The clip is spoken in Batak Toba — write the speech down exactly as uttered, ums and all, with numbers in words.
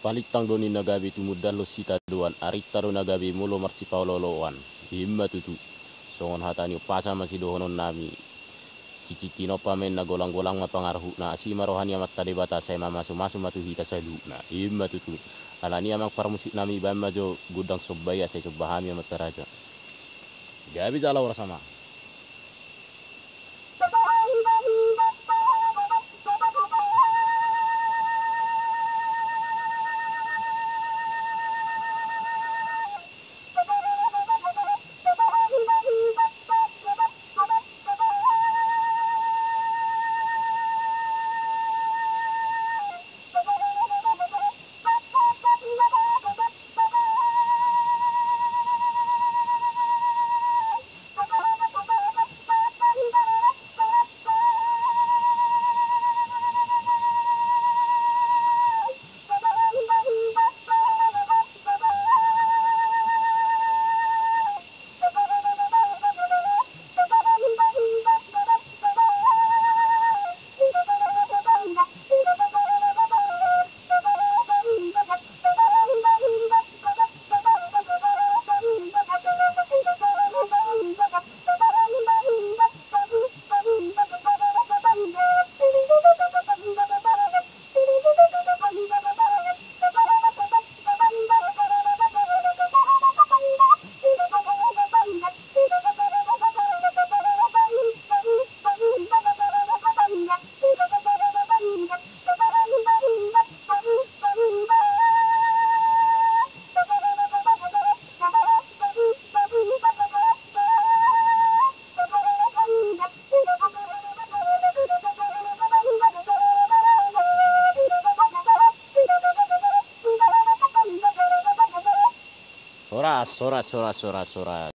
Palintang do ninna gabe tumundalhon sitadoan, arinta do na gabe molo marsipaolooloan. I ma tutu. Songon hata ni umpasa ma sidohononnami. Sititi na pamen na golang-golang ma pangarahutna, asi ma roha ni Amanta Debata sai mamasumasu ma tu hita saluhutna. I ma tutu. Alani i amang parmusiknami, baen ma jo gondang somba i asa isomba hami amanta raja. Gabe jala horas amang. Horas, horas, horas, horas, horas.